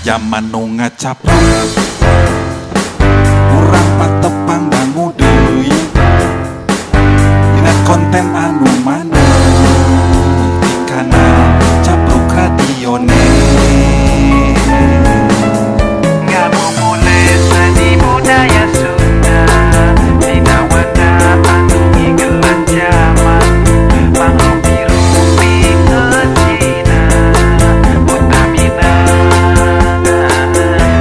Jaman nu ngacapruk, urang patepang dangu deui dina konten anu maneh di kanal Capruk Radionet. Ngabubulit seni budaya Sunda dina wadah anu ngigelan jaman mangrupi-rupi Cina utamina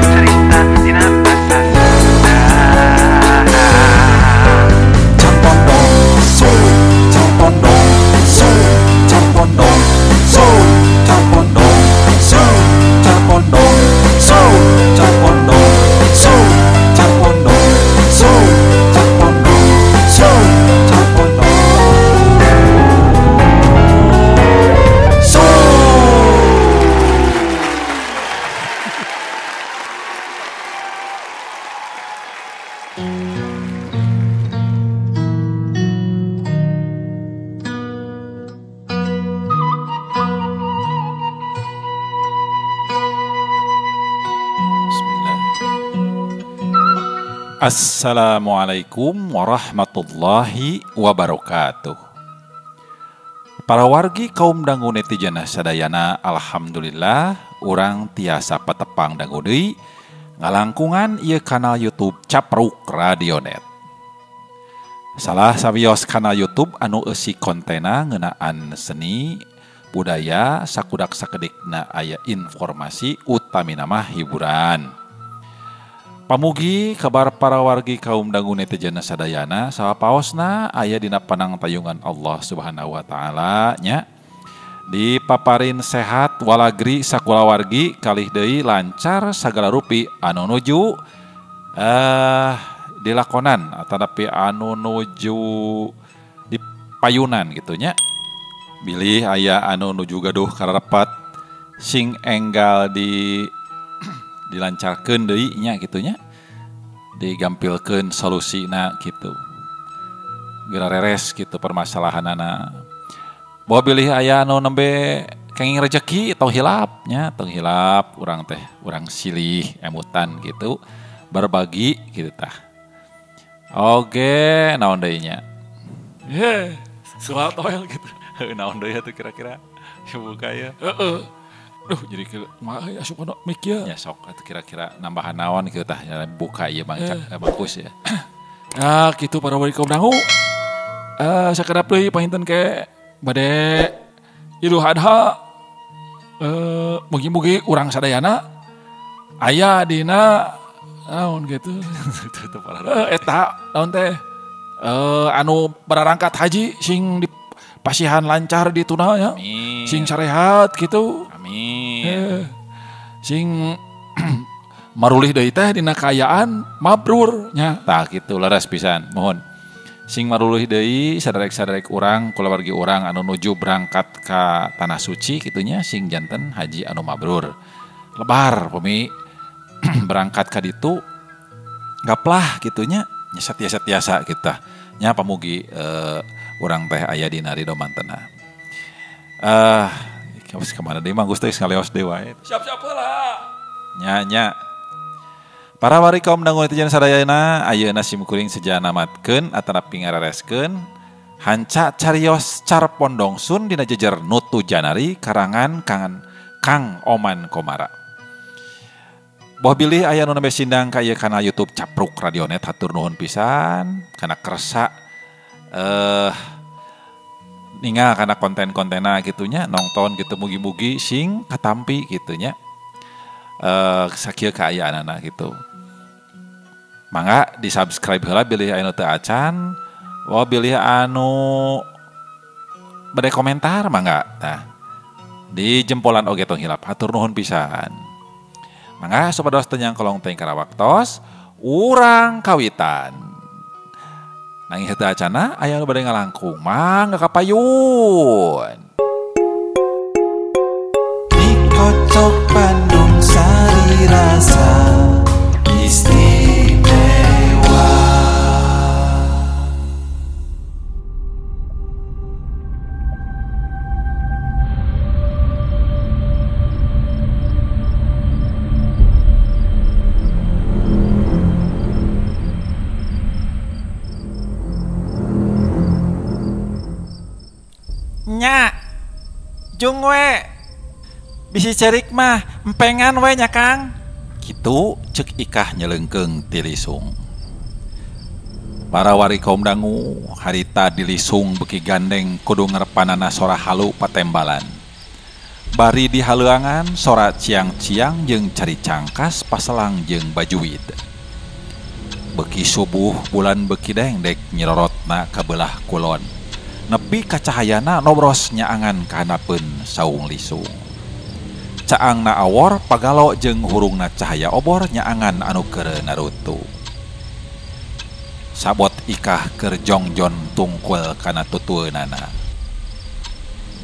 cerita dina basa Sunda. Carpondong so, carpondong so, carpondong so, carpondong so, carpondong so, carpondong so, carpondong so, carpondong so, carpondong so. Bismillah. Assalamualaikum warahmatullahi wabarakatuh. Para wargi kaum dangu netizen sadayana, alhamdulillah urang tiasa patepang dangu deui ngalangkungan ieu kanal YouTube Capruk Radionet. Salah sawios kanal YouTube anu eusi kontena ngeunaan seni, budaya, sakudak sakedikna aya informasi utamina mah hiburan. Pamugi kabar para wargi kaum dangu netizen sadayana sapaosna aya dina panang tayungan Allah Subhanahu wa taala nya. Dipaparin sehat walagri sakulawargi kalih deui lancar sagala rupi anu nuju dilakonan atanapi anu nuju dipayunan gitu nya. Bilih aya anu nuju gaduh kararepat sing enggal di dilancarkeun deui nya kitu nya, digampilkeun solusina kitu, geura reres kitu permasalahanana. Boh bilih aya anu nembe kenging rejeki tong hilap nya, tong hilap urang teh urang silih emutan gitu, berbagi gitu tah. Oke, naon deui nya? Ye, suara toel gitu. Naon deui atuh kira-kira? Buka ya. Heeh. Duh, jadi kumaha ya asup kana mic ya. Ya sok atuh kira-kira nambahan naon kieu tah buka ieu Bang Bangkus ya. Nah, kitu para wargi kaum dangu. Sakedap deui panginten ke bade Idul Adha. Mugi-mugi urang sadayana aya dina naon gitu. Eta naon teh anu barangkat haji sing dipasihan lancar dituna ya. Amin. Sing sarehat gitu. Amin. Sing marulih deui teh dina kaayaan mabrur nya. Tah kitu leres pisan, mohon. Sing marulih deui saderek-saderek urang kulawargi urang anu nuju berangkat ka tanah suci kitunya sing janten haji anu mabrur. Lebar pemi berangkat ka ditu gaplah kitunya nya satiasa-tiasa kita. Nya pamugi urang teh aya dina ridho mantena. Geus ka mana deui Mang Gus teh ngaleos deui wae. Siap-siap heula. Nya nya. Para wargi kaum dangu netizen sadayana ayeuna sim kuring sejana namatkeun atanapi ngarareskeun hanca carios carpondong sun dina jejer Nutu Janari karangan kangan Kang Oman Komara. Boh bilih aya nu nembe sindang ka ieu kana YouTube Capruk Radionet hatur nuhun pisan kana kersa ningal kana konten-kontena gitunya nonton gitu mugi-mugi sing katampi gitunya sakieu kaayaanana gitu. Mangga di-subscribe heula bilih anu teu acan, wah bilih anu bade komentar mangga tah. Di jempolan oge tong hilap hatur nuhun pisan. Mangga supados teu nyangkolong teh kana waktos urang kawitan. Nanging heuteui acana aya nu bade ngalangkung mangga kapayun. Dikocok Bandung sari rasa istimewa. Nya. Jung we. Bisi cerik mah empengan we nya Kang. Kitu cek Ikah nyelengkeung ti lisung. Para wari kaum dangu harita dilisung beki gandeng kudu ngerepanana sora halu patembalan. Bari dihaleuangan sora ciang-ciang jeung cari cangkas paselang jeung bajuwid. Beki subuh bulan beki dengdek nyirorotna ka belah kulon. Nepi kacahayana nobros nyaangan kahanapeun saung lisung. Caangna awor pagalo jeung hurungna cahaya obor nyaangan anu keur narutu. Sabot Ikah keur jongjon tungkul kana tutueunana.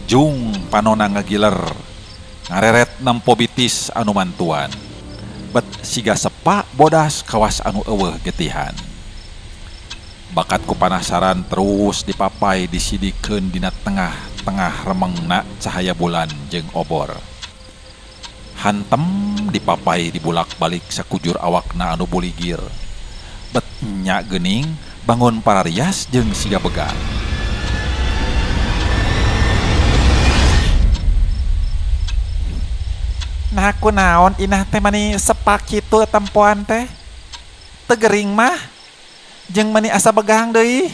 Jung panona ngagiler ngareret nempo bitis anu mantuan. Bet siga sepak bodas kawas anu eueuh getihan. Bakat ku panasaran terus dipapai disidikeun dina tengah-tengah remengna cahaya bulan jeung obor. Hantem dipapai dibulak-balik sakujur awakna anu buligir. Bet nya geuning bangun pararias jeung siga begang. Nah kunaon Inah teh mani sepak kitu tempoan teh. Tegering mah jeung mani asa begang deui.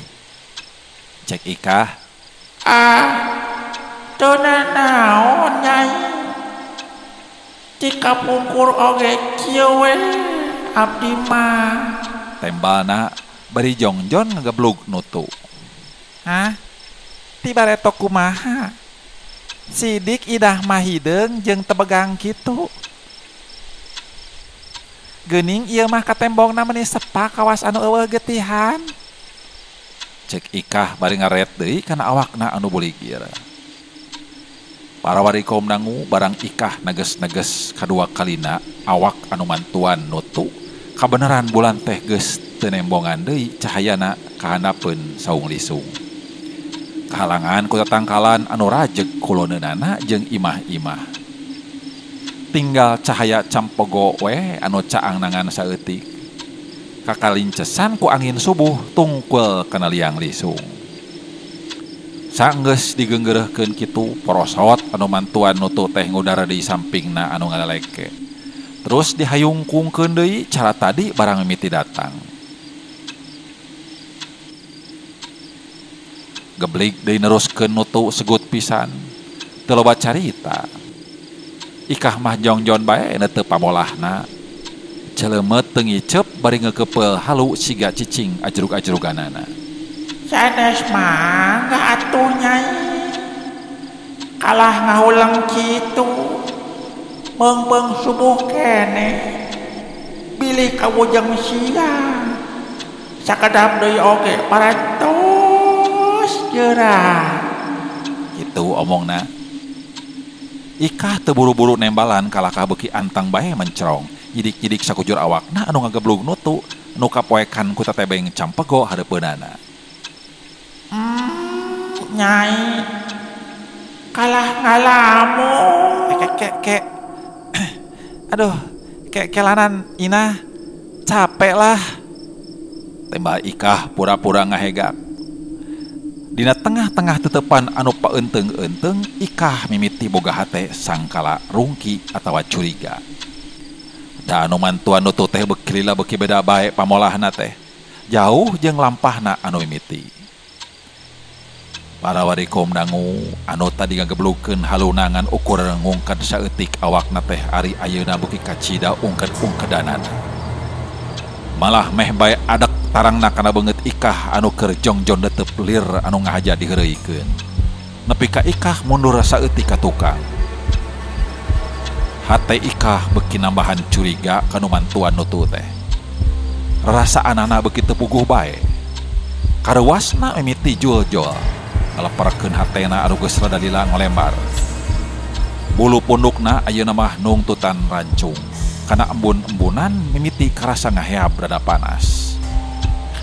Cek Ikah. Ah, teu naon Nyai. Cika pungkur oge kieu we abdi mah. Tembalna bari jongjon ngageblug nutu. Hah? Ti bareto kumaha? Sidik Idah mah hideung jeung tebegang kitu. Geuning ieu mah katembongna meuni sepak kawas anu eueuh getihan. Cek Ikah bari ngaret deui kana awakna anu buligir. Para wari kaum dangu barang Ikah neges-neges kadua kalina awak anu mantuan nutu. Kabeneran bulan teh geus teu nembongan deui cahayana kahanapeun saung lisung. Kahalangan ku tatangkalan anu rajeg kuloneunana jeung imah-imah. Tinggal cahaya campogo we anu caang nangan saeutik. Kakalincesan ku angin subuh tungkul kana liang lisung. Sanggeus digeunggeureuhkeun kitu porosot anu mantuan nutu teh ngudara di sampingna anu ngaleleke. Terus dihayungkungkeun deui cara tadi barang mimiti datang. Geblig deui neruskeun nutu segut pisan. Teu loba carita. Ikah mah jongjon bae teu pamolahna. Celemet teu ngiceup bari ngeukeupel halu siga cicing ajrug-ajruganana. Sanes mangga atuh Nyai. Kalah ngahuleng kitu. Meungpeung subuh kene. Bilih kawujeng siang. Sakedap deui oge parantos jeurah. Kitu omongna. Ikah teu buru-buru nembalan kalakah beuki antang bae mencerong. Nyidik-nyidik sakujur awakna anu ngageblug nutu nu kapoekan ku tatebeng campego hareupeunana. Nyai kalah ngalamun. Kek aduh, kelanan Inah capek lah. Tembal Ikah pura-pura ngahegak. Dina tengah-tengah tetepan anu paeunteung-eunteung Ikah mimiti boga hate sangkala rungki atawa curiga. Da anu mantuan nutu teh beuki lila beuki beda bae pamolahna teh. Jauh jeung lampahna anu mimiti. Para wari kaum dangu anu tadi ngageblugkeun halunangan ukur ngungked saeutik awakna teh ari ayeuna beuki kacida ungked-ungkedanana. Malah meh bae adek tarangna kana beungeut Ikah anu keur jongjon netep lir anu ngahaja diheureuykeun. Nepi ka Ikah mundur saeutik ka tukang. Hate Ikah beuki nambahan curiga kanu mantuan nutu teh. Rarasaanana beuki teu puguh bae. Kareuwasna mimiti jul-jol. Ngaleperkeun hatena anu geus rada lila ngolembar. Bulu pundukna ayeuna mah nungtutan rancung. Kana embun-embunan mimiti karasa ngaheab rada panas.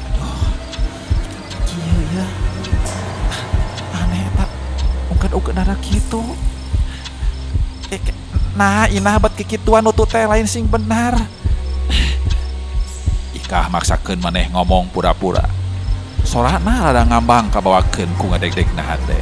Aduh, kieu ya. Aneh eta ungked-ungkedanana kitu. Nah, Inah bet kikituan nutu teh lain sing benar. Ikah maksakeun maneh ngomong pura-pura. Sorana rada ngambang kabawakeun ku ngadegdegna hate.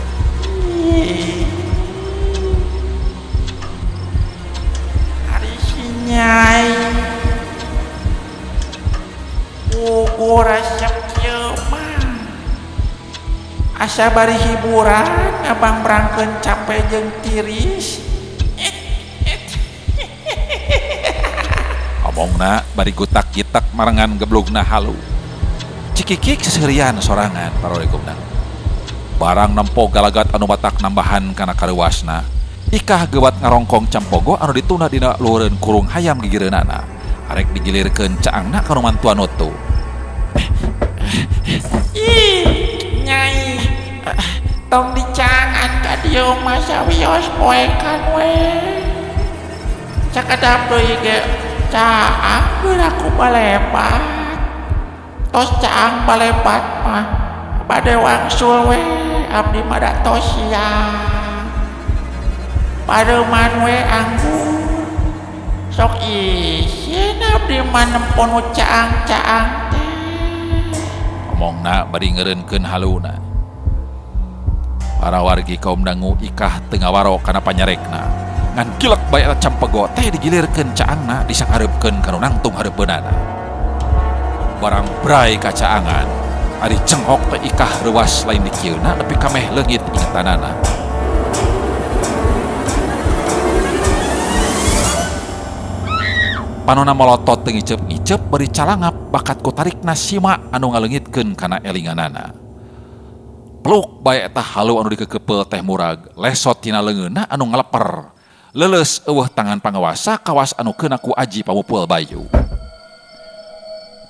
Sabari hiburan abang berangkeun capek jeung tiris. Omongna bari gutak-gitak marengan geblugna halu. Cikikik seserian sorangan parolehkumna. Barang nempo galagat anu batak nambahan kana kareuwasna. Ikah gewat ngarongkong campogo anu dituna dina luhureun kurung hayam gigireunana. Arek digilirkeun caangna ka nu mantuan nutu. Ih, nyai. Tong dicangan ka dieu mah sawios poekan we. Sakedap deui ge caang geura ku balepat. Tos caang balepat mah bade wangsul we abdi mah da tos siang. Pareuman we anggur. Sok isin abdi mah nempo nu caang-caang teh. Omongna bari ngeureunkeun haluna. Para wargi kaum dangu Ikah teu ngawaro kana panyarekna. Ngan kilek bae eta campego teh digilirkeun caangna disanghareupkeun ka nu nangtung hareupeunana. Barang brai ka caangan, ari cenghok teh Ikah reuwas lain dikieuna nepi ka meh leungit ingetanana. Panona molotot teu ngiceup-ngiceup bari calangap bakat ku tarikna sima anu ngaleungitkeun kana elinganana. Peluk bae eta halu anu dikekepeul teh murag, lesot tina leungeunna anu ngaleper. Leuleus eueuh tangan pangawasa kawas anu keuna ku aji pamupul bayu.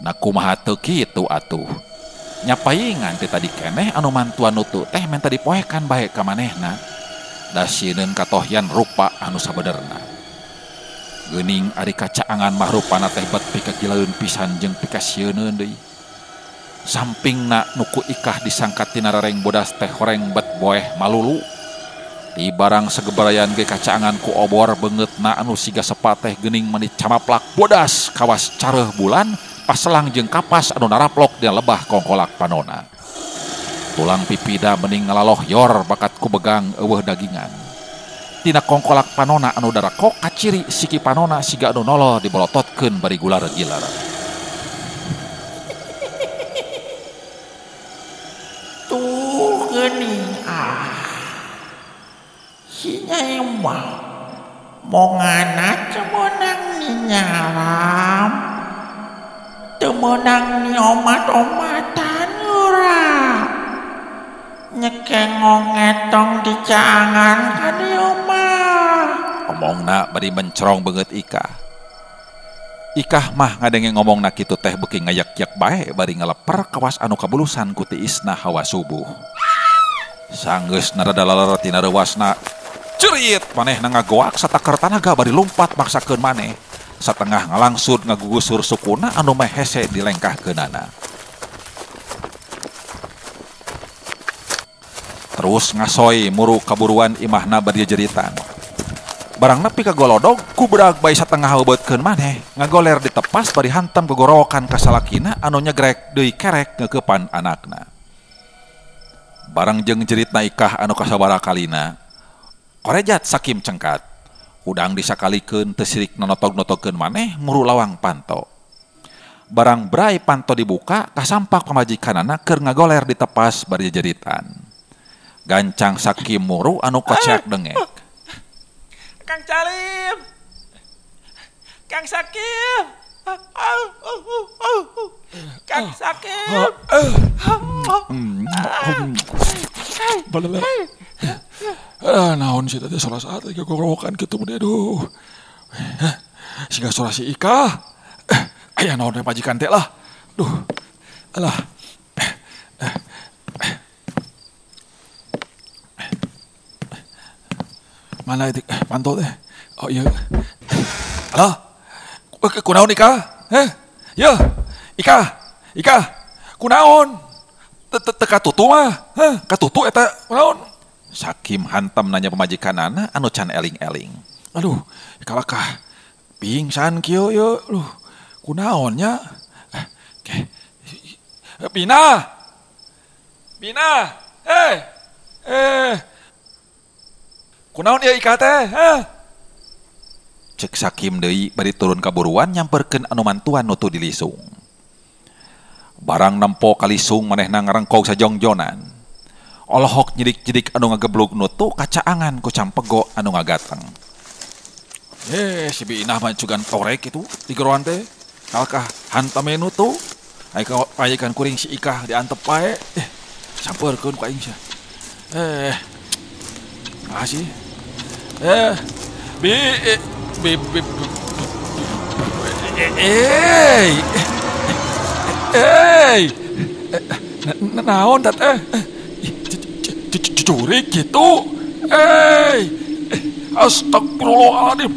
Na kumaha teu kitu atuh. Nyapaingan ti tadi keneh anu mantuan nutu teh menta dipoekan bae ka manehna. Da sieun katohyan rupa anu sabenerna. Geuning ari kacaangan mah rupana teh bet pikagilaeun pisan jeung pikasieuneun deui. Sampingna nu ku Ikah disangkat tina rereng bodas teh horeng bet boeh malulu. Di barang segebarayan ge kacaangan ku obor beungeutna anu siga sepateh geuning mani camaplak bodas kawas careuh bulan paselang jeung kapas anu naraplok dina lebah kongkolak panona. Tulang pipida mending ngalaloh yor bakat ku begang eueuh dagingan. Tina kongkolak panona anu darakok kaciri siki panona siga anu nolol dibolototkeun bari gular-gilar. Tuh geuning ah. Si nyai mah mongana teu meunang ninyalam. Teu meunang ni omat-omatan ura. Nyekengong ngetong di caangan ka dieu mah. Omongna bari mencerong beungeut Ikah. Ikah mah ngadenge ngomongna kitu teh beuki ngayak-yak bae bari ngaleper kawas anu kabulusan ku tiisna hawa subuh. Sanggeus narada laler tina reuwasna. Cerit manehna ngagoak sataker tanaga bari lumpat maksakeun maneh. Satengah ngalangsud ngagugusur sukuna anu meh hese dilengkahkeunana. Terus ngasoy muru kaburuan imahna bari jeritan. Barang nepi ka golodog kubrag bae satengah heubeutkeun maneh ngagoler ditepas bari hantam gogorowokan ka salakina anu nyegrek deui kerek ngeukepan anakna. Barang jeung jeritna Ikah anu kasabaraha kalina korejat Sakim cengkat. Hudang disakalikeun teu sirik nonotog-notogkeun maneh muru lawang panto. Barang brai panto dibuka kasampak pamajikanana keur ngagoler ditepas bari jeritan. Gancang Sakim muru anu kocek dengek. Kang Calim, Kang Sakim, Kang Sakim. Naon sih tadi salah saat lagi gorokan gitu mun aduh. Siga suara si Ika. Aya naon teh majikan teh lah. Duh. Alah. Mana itu pantau teh? Oh iya. Alah. Kunaon Ika? Ya. Ika. Ika. Kunaon? Teu katutu mah. Heh, katutu eta kunaon? Sakim hantam nanya pamajikanana anu can eling-eling. Aduh, kalakah pingsan kieu yeuh. Duh, kunaon nya? Bina. Bina. Kunaon ieu Ika teh? Heh. Cek Sakim deui bari turun kaburuan nyamperkeun anu mantuan nu tu dilisung. Barang nempo kalisung manehna ngarengkog sajongjonan. Olohok nyidik-nyidik anu ngageblug nutu kacaangan ku campego anu ngagateng. Si Bi Inah mah cugan torek kitu di geroan teh. Kalkah hantame nutu. Ayekan kuring si Ikah diantep wae. Sampeurkeun ku aing sia. Masih. Bi bi bi naon tat curik gitu. Astagfirullahaladzim.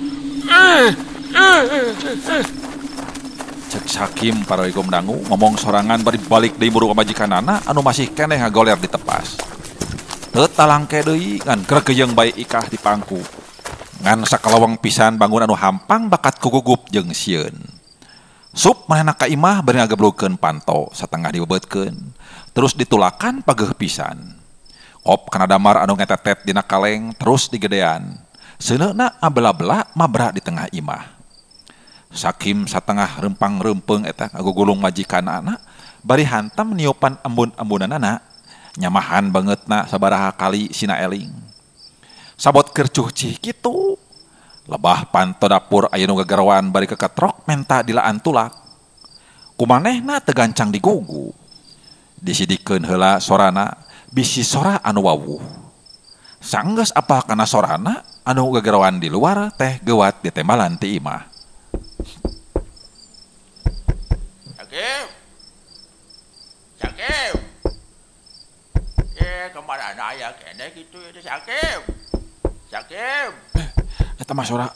Cek Sakim paraikum dangu ngomong sorangan bari balik deui muru pamajikanana anu masih keneh ngagoler di tepas. Teu talangke deui ngan gregeyeng bae Ikah di pangku. Ngan sakalawang pisan bangun anu hampang bakat kugugup jeung sieun. Sup manehna ka imah bari ngageblugkeun panto satengah dibebeutkeun, terus ditulakan pageuh pisan. Kop kana damar anu ngetetet dina kaleng terus digedean. Seuneuna abela-bela mabra di tengah imah. Sakim satengah rempang-rempeng eta ngagugulung majikanana bari hantam niupan embun-embunanana nyamahan bangetna sabaraha kali sina eling. Sabot kercuh cih kitu. Lebah panto dapur aya nu gagaroan bari keketrok menta dilaan tulak. Kumanehna teu gancang digugu. Disidikeun heula sorana bisi sora anu wawuh. Sanggeus apal kana sorana anu gagaroan di luar teh geuwat ditembalan ti imah. Sakim. Sakim. Kemana aya keneh kitu ya Sakim. Sakim. Eta mah sora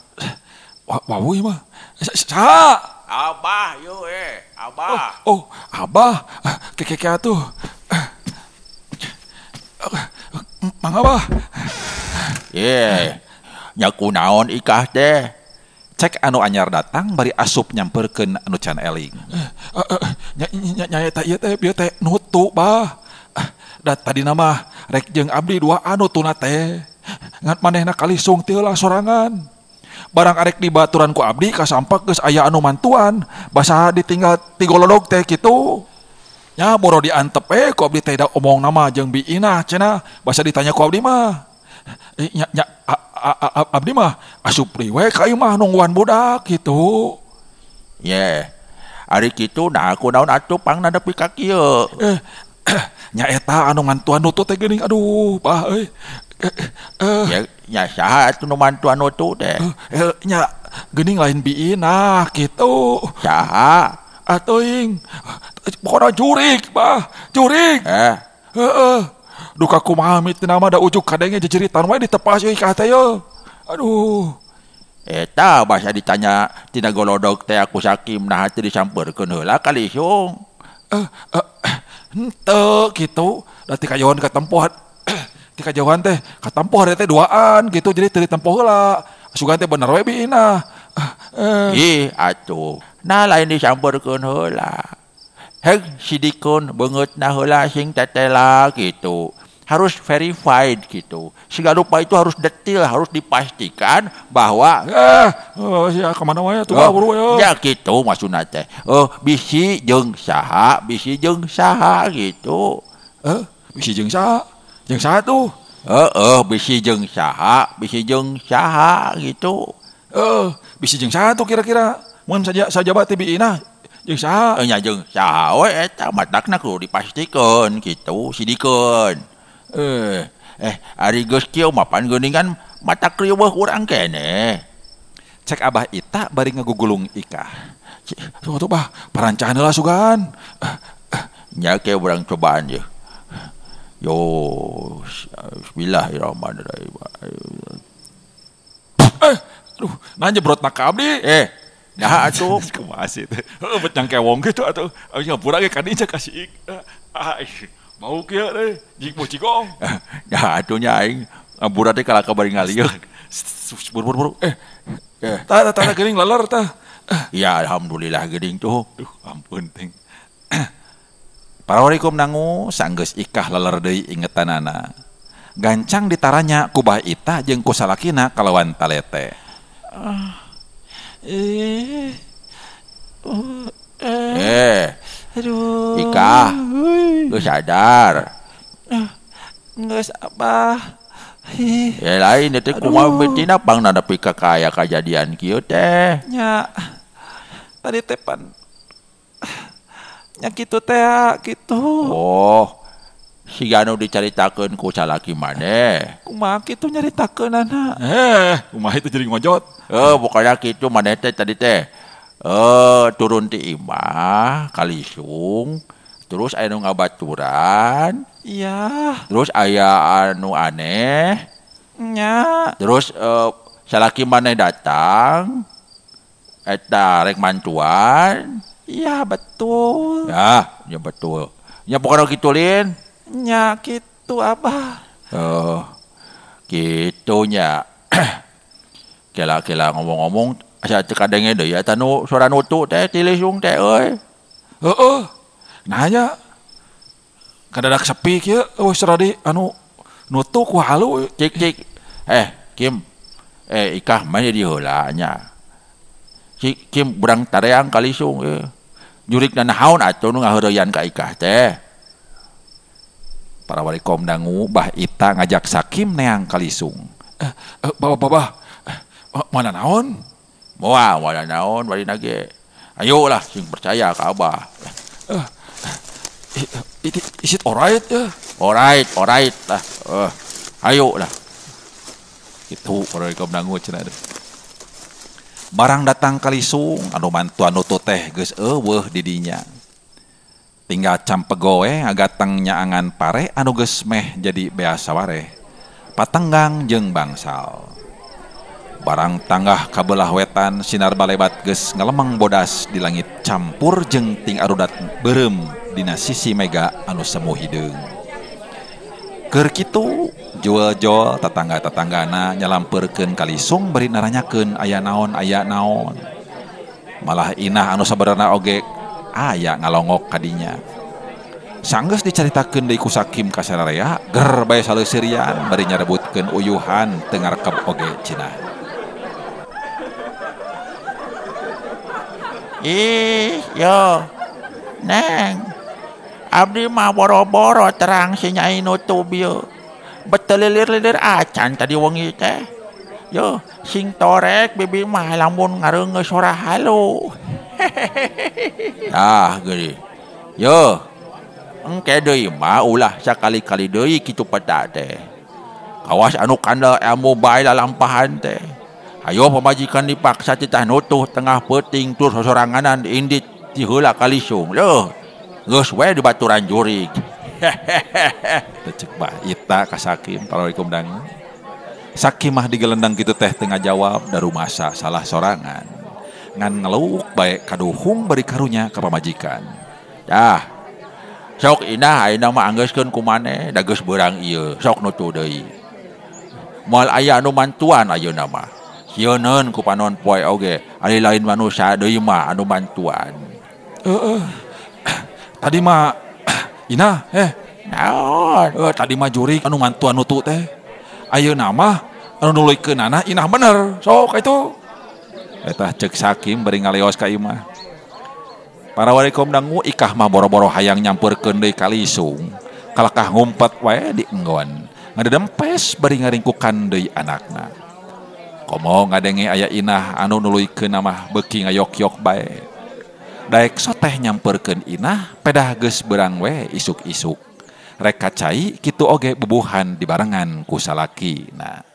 wawuh ieu mah. Saha? Abah yo abah. Oh, abah. Kekeke atuh. Mang abah. Nya kunaon Ikah teh? Cek anu anyar datang bari asup nyamperkeun anu can eling. Nya eta ieu teh bieu teh nutu bah. Da tadina mah rek jeung abdi dua anu tuna teh. Ngan manehna kalisung teu lah sorangan. Barang arek dibaturan ku abdi kasampak geus aya anu mantuan, basa ditinggal tigolodog teh kitu. Nya boro diantep ku abdi teh da omong nama jeung Bi Inah cenah, basa ditanya ku abdi mah. Nya abdi mah asup we ka imah nungguan budak kitu. Ye. Ari kitu nah aku naon atuh pangna nepi ka kieu. Nya eta anu mantuan nutu teh geuning aduh bah euy. Nya saha atuh nu mantuan nutu teh? Nya geuning lain Bi Inah kitu. Saha? Atuh pokona jurik bah, jurik. Heeh. Duka kumaha mitina mah da ujuk kadenge jejeritan wae ditepas euy ka teh ye. Aduh. Eta basa ditanya tina golodog teh aku Sakim nah teu disampeurkeun heula kalisung. Henteu kitu, da ti kajohan katempoh. Ti kajohan teh katempoh teh duaan gitu jadi teu ditempoh heula. Sugan teh bener we Bi Inah. Ih atuh. Nah lain disampeurkeun heula. Heg sidikeun beungeutna heula sing tetela gitu. Harus verified gitu. Segala rupa itu harus detail, harus dipastikan bahwa sia kemana wae atuh buru we. Ya gitu maksudna teh. Bisi jeung saha, bisi jeung saha gitu. Bisi jeung saha? Jeung saha tuh? Bisi jeung saha, bisi jeung saha gitu. Bisi jeung saha tuh kira-kira? Mun saja sajabat teh Bi Inah jeung saha? Nya jeung saha we eta matakna kudu dipastikeun gitu, sidikeun. Ari geus kieu mapan geuningan mata kriweuh urang keneh. Cek Abah Ita bari ngagugulung Ikah. Tuh tuh bah, parancahan heula sugan. Nya ke urang cobaan ye. Yo, bismillahirrahmanirrahim. Aduh, nah nyebrot na ka abdi. Nah atuh kumaha sih teh. Heuh, bet nyangkewong kitu atuh. Abdi ngapura ge ka dieu ka si Ik. Bau kieu teh, jig bocigong. Nah atuh nya aing ngapura teh kalaka bari ngalieuk. Buru-buru. Tah tah geuning leler tah. Ya alhamdulillah geuning tuh. Duh, ampun ting. Parawarikum nangu sanggeus Ikah leler deui ingetanana. Gancang ditaranya ku Bah Ita jeung ku salakina kalawan talete. Aduh. Ikah, geus sadar. Geus Abah. Ih. Ya lain teh kumaha betina pangna nepi ka kaya kajadian kieu teh. Nya. Tadi teh pan nya kitu teh kitu. Oh. Siga anu dicaritakeun ku salaki maneh. Kumaha kitu nyaritakeunana? Kumaha itu jadi ngojot. Pokoknya kitu maneh teh tadi teh. Turun ti imah kalisung, terus aya nu ngabaturan. Iya. Terus aya anu aneh. Nya. Terus salaki maneh datang eta rek mantuan. Iya betul. Ya, ya betul. Ya pokoknya kitu lin. Nya kitu Abah. Kitu nya. Kela-kela ngomong-ngomong asa teu kadenge deui eta nu suara nutu teh ti lisung teh euy. Heeh. Nanya kadadak sepi kieu eueuh saradi anu nutu ku halu. Cik cik. Kim. Ikah mah di heula nya. Cik Kim burang tareang ka lisung euy. Jurik na naon atuh nu ngaheureyan ka Ikah teh. Para warikom dangu Bah Ita ngajak Sakim neang kalisung. Babah, mana naon? Moal mana naon bari nage. Ayo lah sing percaya ka Abah. Is it alright ya? Alright, alright lah. Ayo lah. Itu para warikom dangu cenah. Barang datang kalisung anu mantuan nutu teh geus eueuh di dinya. Tinggal campego we agatang nyaangan pare anu geus meh jadi beas sawareh. Patenggang jeung bangsal. Barang tanggah kabelah wetan sinar balebat geus ngalemeng bodas di langit campur jeung ting arudat beureum dina sisi mega anu semu hideung. Keur kitu jual-jual tatangga-tatanggana nyalampeurkeun kalisung bari naranyakeun aya naon aya naon. Malah Inah anu sabarana oge aya ngalongok kadinya. Sanggeus dicaritakeun deui ku Sakim ka sararea, ger bae saleusirian bari nyarebutkeun uyuhan teu ngarekep oge cenah. Ih, yo. Neng. Abdi mah boro-boro terang si Nyai nutu bieu. Betelilir-lilir acan tadi wengi teh. Yo, sing torek bibi mah lamun ngareungeus sora halu. Ah, geuning. Yo. Engke deui mah ulah sakali-kali deui kitu peta teh. Kawas anu kandel ilmu bae lalampahan teh. Ayo pamajikan dipaksa titah nutuh tengah peuting tur sosoranganan indit ti heula kalisung. Leuh. Geus we dibaturan jurig. Teu cek Bah Ita ka Sakim, Assalamualaikum dangu. Sakim mah digelendang kitu teh teu ngajawab da rumasa salah sorangan. Ngan ngeluk bae kaduhung bari karunya ka pamajikan. Dah. Sok Inah ayeuna mah anggeuskeun ku maneh da geus beurang ieu, sok nutu deui. Moal aya anu mantuan ayeuna mah. Sieuneun ku panon poe oge, ari lain manusia deui mah anu mantuan. Tadi mah Inah naon? Tadi mah jurik anu mantuan nutu teh. Ayeuna mah anu nuluykeunana Inah bener. Sok itu. Eta cek Sakim bari ngaleos ka imah. Para warikom dangu Ikah mah boro-boro hayang nyampeurkeun deui kalisung. Kalakah ngumpet wae di enggon. Ngadedempes bari ngaringkukan deui anakna. Komo ngadenge aya Inah anu nuluykeun mah beuki ngayok-yok bae. Daek soteh nyampeurkeun Inah pedah geus beurang we isuk-isuk. Rek kacai kitu oge bubuhan dibarengan ku salaki. Nah.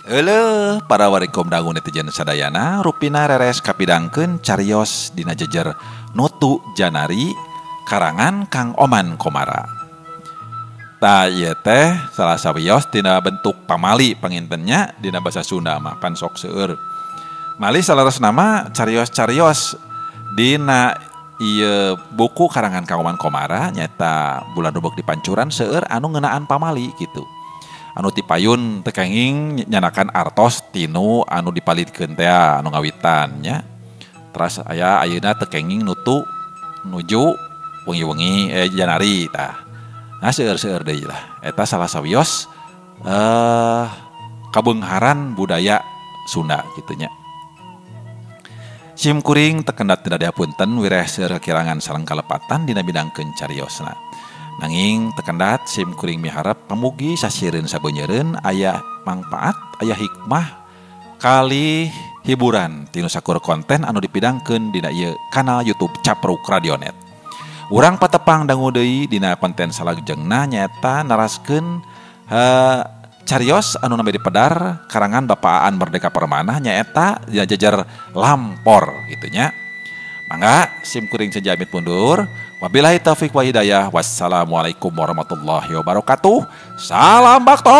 Euleuh para warikom dangu netizen sadayana rupina reres kapidangkeun carios dina jejer Nutu Janari karangan Kang Oman Komara. Tah ieu teh salah sawios tina bentuk pamali pangintennya dina basa Sunda mah pan sok seueur. Mali salaresna mah carios-carios dina ieu buku karangan Kang Oman Komara nyaeta Bulan Rubek di Pancuran seueur anu ngeunaan pamali kitu. Anu tipayun teu kenging nyanakan artos tinu anu dipalidkeun teh anu ngawitan nya. Teras aya ayeuna teu kenging nutu nuju wengi-wengi Janari tah. Nah seueur-seueur deui lah. Eta salah sawios kabeungharan budaya Sunda kitu nya. Sim kuring tekendat tina diapunten wireh seueur kakirangan sareng kalepatan dina bidangkeun cariosna. Nanging tekendat sim kuring miharep pamugi sasireun sabeunyereun aya mangpaat, aya hikmah kali hiburan tinu sakur konten anu dipidangkeun dina ieu kanal YouTube Capruk Radionet. Urang patepang dangu deui dina konten salajengna nyaeta naraskeun carios anu nambe dipedar karangan Bapak Aan Merdeka Permana nyaeta dina jajar lampor gitu nya. Mangga sim kuring sejamit mundur. Wabillahi taufik wa hidayah. Wassalamualaikum warahmatullahi wabarakatuh. Salam bakto.